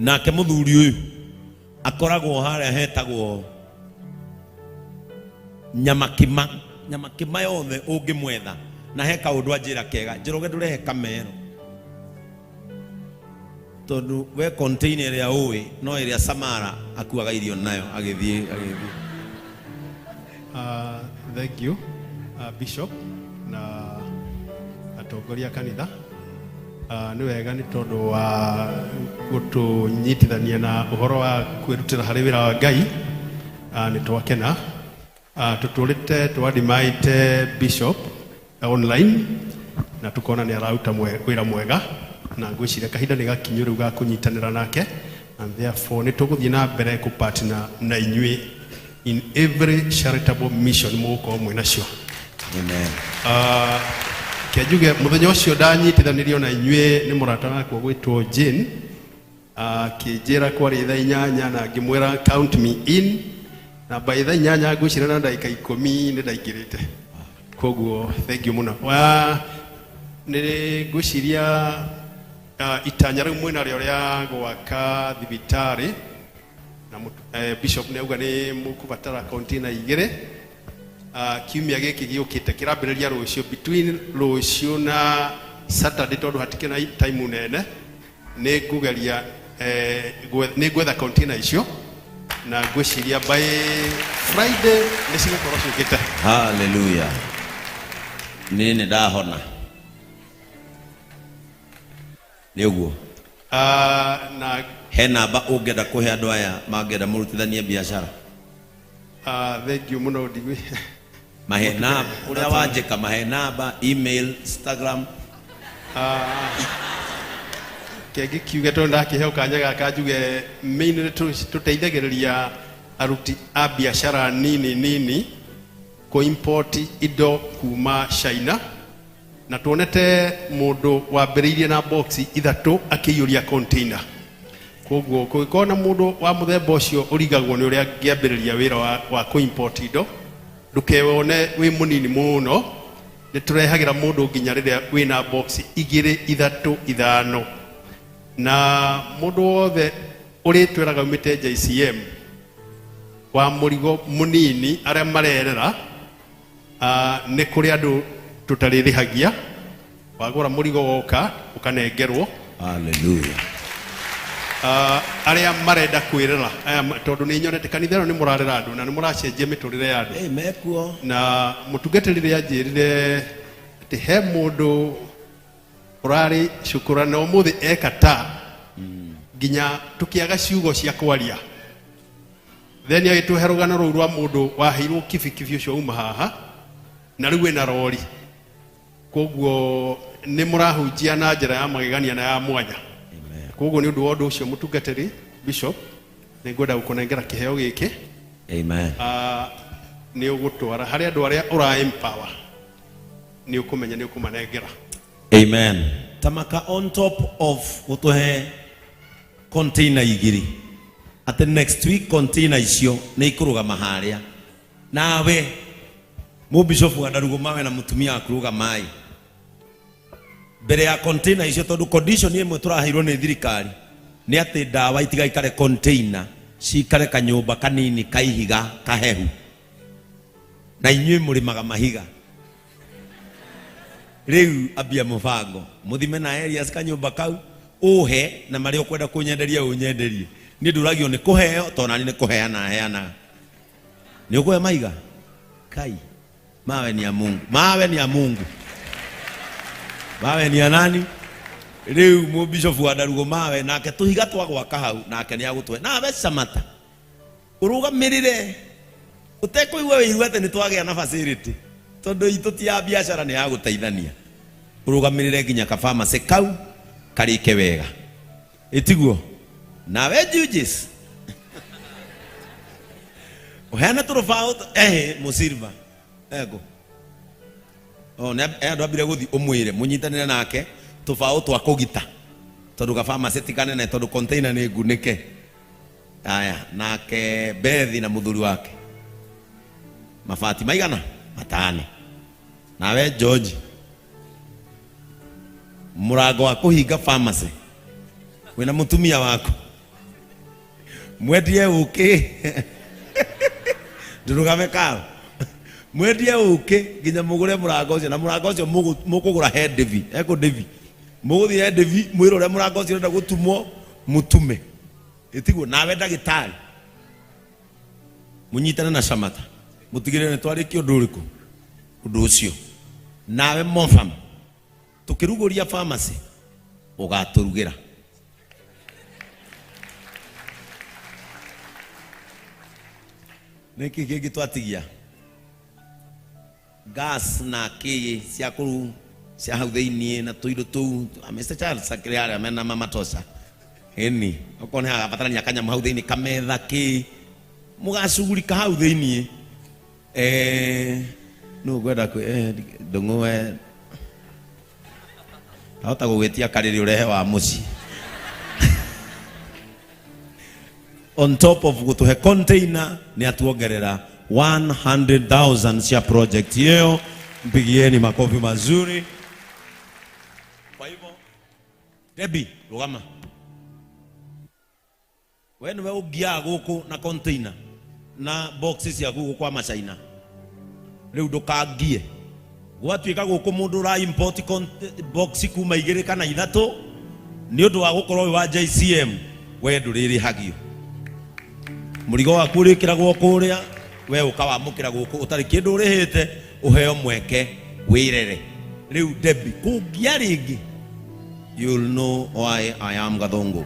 Nake mũthuri ũyũ akoragwo harĩa hetagwo Nyamakima. Nyamakima yothe ũngĩmwetha na he kaũndũ anjĩra kega, Njoroge ndũrehe kamero tondũ we container ĩrĩa ũĩ no ĩrĩa Samara akuaga irio nayo agĩthiĩ agĩthiĩ. Thank you Bishop na atongoria a kanitha. Nĩ wega nĩ tondũ wa gũtũnyitithania na ũhoro wa kwĩrutĩra harĩ wĩra wa Ngai. Nĩ twakena. Tũtũrĩte twandimaĩte Bishop online na tũkona nĩ araruta wĩra mwega na ngwĩciria kahinda nĩ gakinyu rĩu ga kũnyitanĩra nake and therefore nĩ tũgũthiĩ na mbere kũ partner na inyuĩ in every charitable mission mũgũkorwo mwĩ nacio. Amen. Ke njuge mũthenya ũcio ndanyitithanirio na inyuĩ nĩ mũrata wakwa gwĩtwo Jane, akĩnjĩra kwarĩ thaa 8 na ngĩmwĩra count me in, na by thaa 8 ngwĩciria na ndagĩka 10 nĩ ndaingĩrĩte. Koguo thank you mũno. Wa nĩ ngwĩciria itanya rĩu mwĩnarĩo rĩa gwaka thibitarĩ na bishop nĩ auga nĩ mũkũbatara container 2. Kiumia gĩkĩ gĩũkĩte kĩrambĩrĩria rũciũ, between rũciũ na Saturday, tondũ hatikĩrĩ na time nene, nĩ ngũgeria nĩ ngwetha container icio na ngwĩciria by Friday nĩ cigũkorwo ciũkĩte. Haleluya. Niĩ nĩ ndahona. Nĩ ũguo. Na he namba ũngĩenda kũhe andũ aya mangĩenda mũrutithanie biacara? Thank you mũno ndigwi. Mahe namba ũrĩa wanjĩka, mahe namba, email, Instagram. Kĩngĩ kiuge tondũ ndakĩheo kanya gaka njuge mainly tũteithagĩrĩria aruti a biacara nini nini kũ import indo kuma China, na tuonete mũndũ wambĩrĩirie na box 3 akĩiyũria container. Koguo kũngĩkorwo na mũndũ wa mũthemba ũcio ũrigagwo nĩ ũrĩa angĩambĩrĩria wĩra wa kũ import indo, ndũkewone wĩ mũnini mũno, nĩ tũrehagĩra mũndũ nginya rĩrĩa wĩna box 2, 3, 5. Na mũndũ wothe ũrĩtwĩraga umĩte JCM wa mũrigo mũnini arĩa marerera, nĩ kũrĩ andũ tũtarĩrĩhagia, wagũra mũrigo woka ũkanengerwo. Hallelujah. Arĩa marenda kwĩrera aya tondũ nĩ nyonete kanitha ĩno nĩ mũrarera andũ na nĩ mũracenjia mĩtũrĩre ya andũ. Hey, mekuo. Na mũtungatĩri rĩrĩa anjĩrire atĩ he mũndũ ũrarĩ cukura na ũmũthĩ eka ta nginya tũkĩaga ciugo cia kwaria, then agĩtũhe rũgano rũu rwa mũndũ waheirwo kibikibi ũcio uma haha na rĩu ena rori. Koguo nĩ mũrahunjia na njĩra ya magegania na ya mwanya. Koguo nĩ ũndũ wa ũndũ ũcio mũtungatĩri Bishop, nĩ ngwenda gũkũnengera kĩheo gĩkĩ. Amen. Nĩ ũgũtwara harĩ andũ arĩa ũra empower, nĩ ũkũmenya nĩ ũkũmanengera. Amen. Tamaka on top of gũtũhe container 2, atĩ next week container icio nĩ ikũrũgama harĩa, nawe mũbishofu wa Ndarugũ mawe na mũtumia waku rũgamai mbere ya container icio, tondũ condition ĩmwe tũraheirwo nĩ thirikari nĩ atĩ ndawa itigaikare container, cikare kanyũmba kanini kaihiga kahehu, na inyuĩ mũrĩmaga mahiga. Rĩu ambia mũbango mũthime na Elias kanyũmba kau ũhe, na marĩa ũkwenda kũnyenderia ũnyenderie. Niĩ ndũragio nĩ kũheo, tondũ nani nĩ kũheana heanaga. Nĩ ũkũhe maiga kai mawe ni ya Mungu, mawe ni ya Mungu, mawe ni ya nani? Rĩu mũbishofu wa Ndarugũ mawe nake tũhiga twa gwaka hau nake nĩ agũtũhe. Nawe Samata ũrũgamĩrĩre ũtekũigua wĩiru atĩ nĩ twagĩa na facility, tondũ itũ ti ya biacara, nĩ ya gũteithania. Ũrũgamĩrĩre nginya ka pharmacy kau karĩke wega, ĩtiguo? Nawe Judges ũheane tũrũbaũ ehe mũsilva ego o nĩ andũ ambire gũthi ũmwĩre mũnyitanĩre nake tũbaũ twa kũgita, tondũ ka pharmacy ti kanene, tondũ container nĩ ngunĩke. Aya, nake Bethi na mũthuri wake mabati maigana 5. Nawe George mũrango wa kũhinga pharmacy wĩna mũtumia waku. Mwendie ũkĩ. Ndũrũgame karo. Mwendie ũkĩ nginya mũgũre mũrango ũcio na mũrango ũcio mũkũgũra he Ndĩvi. Ekũ Ndĩvi. Mũgũthiĩ he Ndĩvi mwĩre ũrĩa mũrango ũcio ũrenda gũtumwo mũtume. Ĩtiguo nawe ndagĩtarĩ. Mũnyitane na Shamata. Mũtigĩrĩre nĩ twarĩkia ũndũ ũrĩkũ? Ũndũ ũcio. Nawe Mofam. Tũkĩrugũria pharmacy ũgatũrugĩra. Nĩkĩ kĩngĩ twatigia? Gas na kĩ cia kũu cia hau thĩiniĩ na tũindo tũu. Mr. Charles akĩrĩ harĩa mena mama tosha. Ĩni, okorwo nĩ hagabatarania kanyamũ hau thĩiniĩ kametha kĩ mũgacugurika hau thĩiniĩ. Eh, nũ ngwenda kwĩ eh, ndũng'ũ we ahota gũgwĩtia karĩrĩ ũrehe wa mũciĩ on top of gũtũhe container nĩ atuongerera 100,000 cia project ĩyo. Mpigieni makofi mazuri. Kwa hivyo Debbie, rũgama. We nĩwe ũngiaga gũkũ na container na box ciaku gũkũ kwa macaina. Rĩu ndũkangie. Gwatuĩka gũkũ mũndũ ũra import box kuma igĩrĩ kana ithatũ nĩ ũndũ wa gũkorwo wĩ wa JCM, we ndũrĩrĩhagio. Mũrigo waku ũrĩkĩragwo kũrĩa, we ũkawamũkĩra gũkũ ũtarĩ kĩndũ ũrĩhĩte, ũheo mweke wĩrere. Rĩu Debbie, kũngia rĩngĩ, you'll know why I am Gathungu.